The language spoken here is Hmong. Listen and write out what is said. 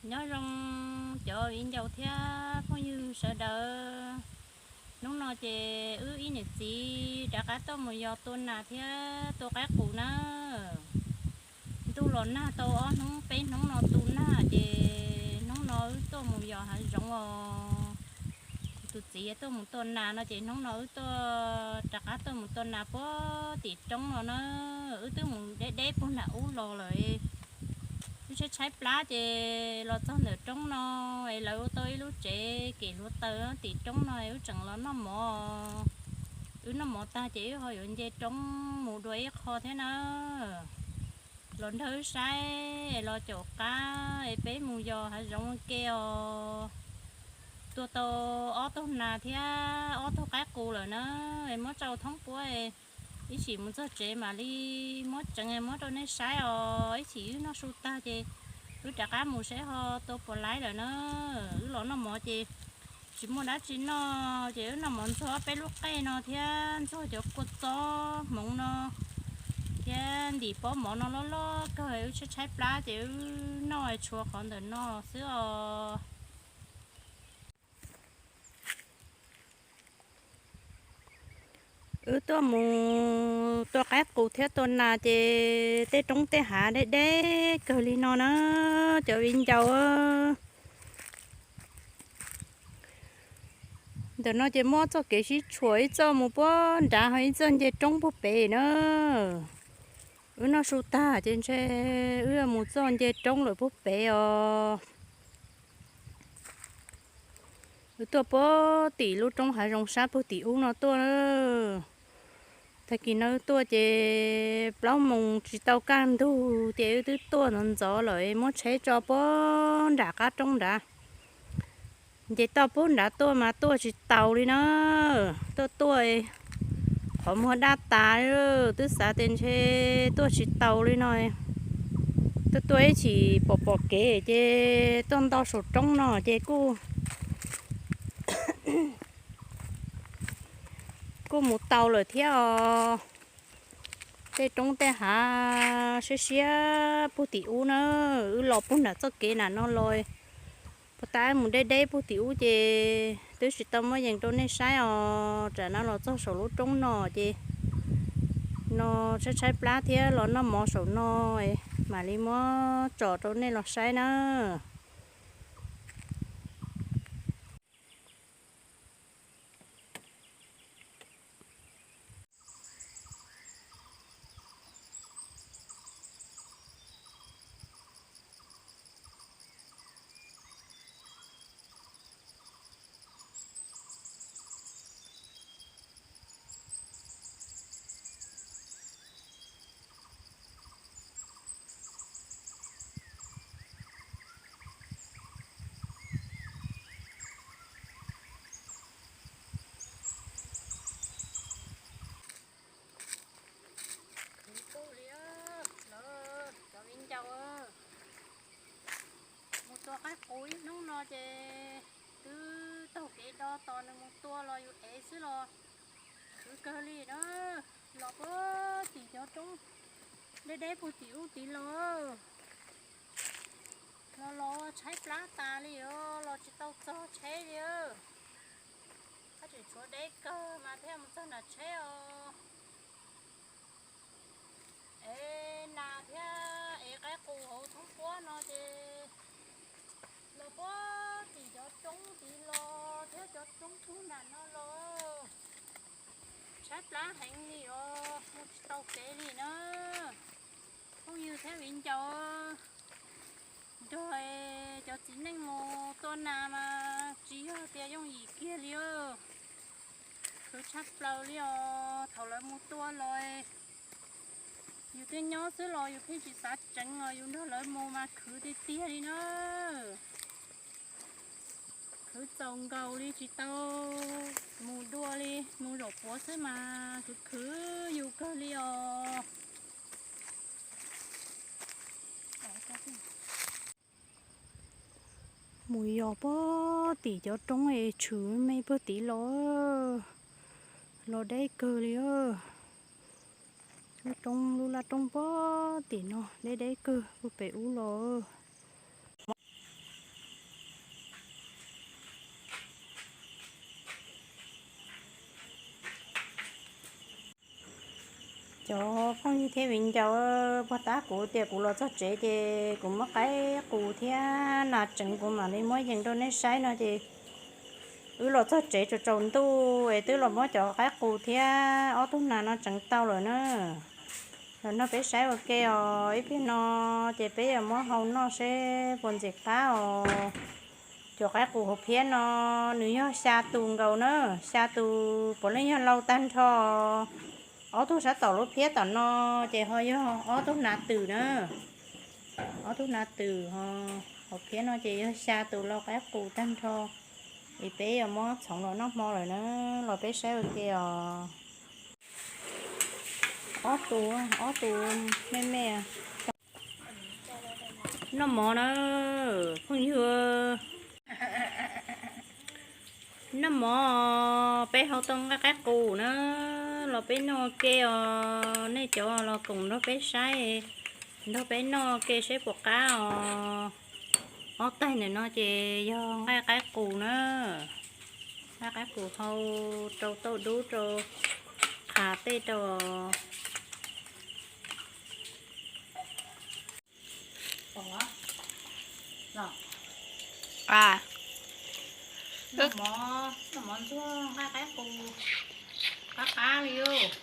Nyob zoo cov viv ncaus thiab phooj ywg sawv daws. Hnub no ces wb ib niam txiv rov qab tuaj mus yos tua nas thiab tua qaib qus na. Ntuj los nag tau ob hnub peb hnub no tu nag ces hnub no wb tuaj mus yos hav zoov os. Tus txiv tuaj mus tua nas no ces hnub no wb tuaj rov qab tuaj mus tua nas puag tim roob no na. Wb twb mus deb deb puag nram ub los lawm. Wb tshaib tshaib plab ces los txog ntawm roob no es lawv ua tau ib lub tsev kem hluav taws tim roob no es wb tseem los noj mov. Wb noj mov tag ces wb ho yuav nce roob mus dua ib qho thiab na. Los nrog wb saib, los caum qab es peb mus yos hav zoov ua ke os. Tua tau ob tug nas thiab ob tug qaib qus lawm na, es muab tsau thoob puab, ib chim mus txog tsev mam li muab tseev muab rau nej saib os. Ib chim wb noj su tag ces wb rov qab mus saib ho tua puas laib lawm na. Wb los noj mov ces tsis muaj dab tsi noj ces wb noj mov ntxuag ob peb lub qej no thiab ntxuag cov kua txob hmoov no thiab ntim pob mov no loj loj kawg, wb tshaib tshaib plab ces wb noj tshuav qhov ntawm no xwb os. Wb tuaj mus tua qaib qus thiab tua nas ces tej roob tej hav deb deb kawg li no na, cov viv ncaus. Ntawm no ces muaj txoj kev sib tshuam, ib txoj mus puag nrad ho ib txoj nce roob puag pem na. Wb noj su tag ces ntshe wb mus txoj nce roob lawm puag pem os. Wb tuaj puag tim lub roob hav zoov sab puag tim ub no tuaj. Tag kis no wb tuaj ces plaub moos tsis tau kaj ntug ces wb twb tuaj ntxov ntxov lawm, muab tsheb tso puag nram qab roob nrad. Nce toj puag nrad tuaj mas tuaj tsis taus li na. Tuaj tuaj qhov muag daj tas, twb xav tias ntshe tuaj tsis taus li no. Tuaj tuaj ib chim pom pom kev ces tuaj nto saum roob no ces kuj kuj mus tau lawm thiab os. Tej roob tej hav siab siab puag tim ub na, wb los puag nram txoj kev nram no los, puag ta mus deb deb puag tim ub ces twb tsis tau muab yees rau nej saib os. Tsam no los txog saum lub roob no ces no tshaib tshaib plab thiab los noj mov saum no, mam li muab tsom rau nej los saib na. Khwv kawg li lawm cov viv ncaus. Mus tua qaib qus ib hnub no ces twb taug kev do tos nws mus tua los yus ev xwb los khwv kawg li na. Los puag tim cov roob deb deb puag tim ub tid los, los los tshaib plab tas li os, los tsis tau txog tsheb li. Tab sis tshuav deb kawg mas thiaj mus txog nram tsheb os. Ev nas thiab ev qaib qus hauv thoob puab no ces los puag tim cov roob tid los thiab cov roob puag nram no los. Tshaib plab heev li os, mus tsis tau kev li na. Phooj ywg thiab viv ncaus, nrog cov txiv neej mus tua nas mas tsis yog tias yooj yim kiag li. Khwv tshaj plaws li os. Thaum lawv mus tua los yus twb nyob xwb los yus pheej tsis xav tseev os, yus nrog lawv mus mas khwv tiag tiag li na. Khwv txaus nkaus li, tsis tau mus dua li, mus zaum puav xwb mas khwv khwv yus kawg li os. Mus yos puag tim cov roob es tshwm me puag tid los, los deb kawg li. Lub roob, lub laj roob puag tim no deb deb kawg puag pem ub los. Cov phooj ywg thiab viv ncaus, puag ta kuv tias kuv los txog tsev ces kuv muab qaib qus thiab nas tseev kuv mam li muab yees rau nej saib no ces wb los txog tsev tsaus tsaus ntuj es twb los muab cov qaib qus thiab ob tug nas no tseev tau lawm na. Los nrog peb saib ua ke os, ib pliag no ces peb yuav muab hau noj seb puas ntxim qab os. Cov qaib qus hauv phiab no nws yog xya tus nkaus na, xya tus puav leej yog lau tag nrho. Ob tug sab tom lub phiab tom no ces ho yog ob tug nas twm na, ob tug nas twm ho. Hauv phiab no ces yog xya tus lau qaib qus tag nrho. Es peb yuav muab txhoov los noj hmo lawm na, los peb saib ua ke os. Ob tus, ob tus me me. Noj mov na, phooj ywg. Noj mov, peb hau tau nqaij qaib qus na, los peb noj ua ke os. Nej cov los koom nrog peb saib, nrog peb noj ua ke seb puas qab os. Ob taig ntawm no ces yog nqaij qaib qus na, nqaij qaib qus hau rau tauj dub rau, qha tej rau. Noj mov ntxuag nqaij qaib qus, qab qab li os.